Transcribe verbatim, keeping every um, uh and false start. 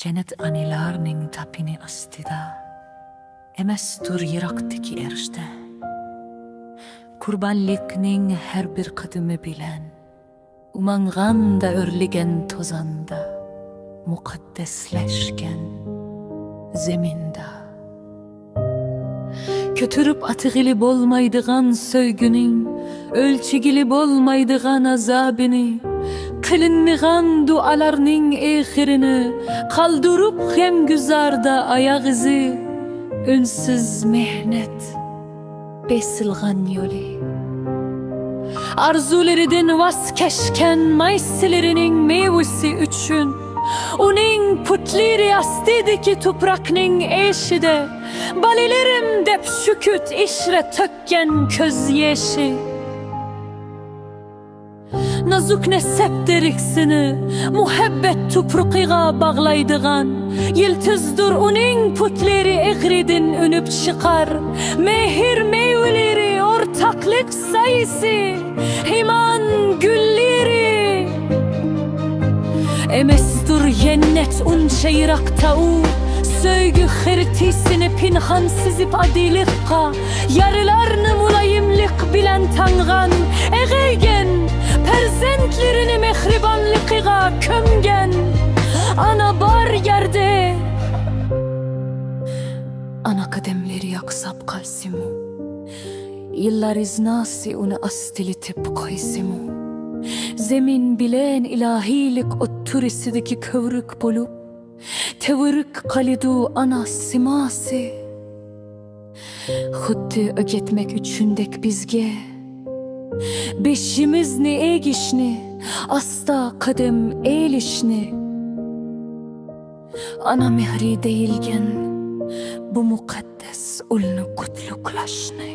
جەننەت ئانىلارنىڭ تاپىنى ئاستىدا ئەمەستۇر يىراقتىكى ئەرشتە. قۇربانلىقنىڭ ھەر بىر قەدىمى بىلەن ئۇماڭغاندا ئۆرلىگەن توزاندا مۇقەددەسلەشكەن زېمىندا. كۆتۈرۈپ ئاتىغىلى بولمايدىغان سۆيگۈنىڭ، ئۆلچىگىلى بولمايدىغان ئازابىنى، قىلىنمىغان دۇئالارنىڭ ئېخىرىنى، قالدۇرۇپ غەمگۈزاردا ئاياغ ئىزى، ئۈنسىز مېھنەت، بېسىلغان يولى. ئارزۇلىرىدىن ۋاز كەچكەن مايسىلىرىنىڭ مېۋىسى ئۈچۈن، ئۇنىڭ پۇتلىرى ئاستىدىكى تۇپراقنىڭ ئېشىدە، بالىلىرىم دەپ شۈكۈت ئىشرە تۆككەن كۆز يېشى. نازۇك نەسەب دېرىكسىنى مۇھەببەت تۇپرىقىغا باغلايدىغان يىلتىزدۇر ئۇنىڭ پۇتلىرى ئېغرىدىن ئۈنۈپ چىقار. مېھىر مېۋىلىرى، ئورتاقلىق سايىسى، ئىمان گۈللىرى. ئەمەستۇر جەننەت ئۇنچە يىراقتا ئۇ، سۆيگۈ خىرىتىسىنى پىنھان سىزىپ ئادىللىققا، يارىلارنى مۇلايىملىق بىلەن تاڭغان، ئېغەيگەن، پەرزەنتلىرىنى مېھرىبانلىقىغا كۆمگەن ئانا بار يەردە. ئانا قەدەملىرى ئاقساپ قالسىمۇ، يىللار ئىزناسى ئۇنى ئاستىلىتىپ قويسىمۇ، زېمىن بىلەن ئىلاھىيلىق ئوتتۇرىسىدىكى كۆۋرۈك بولۇپ، تەۋرۈك قالىدۇ ئانا سىماسى. خۇددى ئۆگەتمەك ئۈچۈندەك بىزگە بېشىمىزنى ئېگىشنى، ئاستا قەدەم ئېلىشنى، ئانا مېھرى دېيىلگەن بۇ مۇقەددەس ئۇلنى قۇتلۇقلاشنى.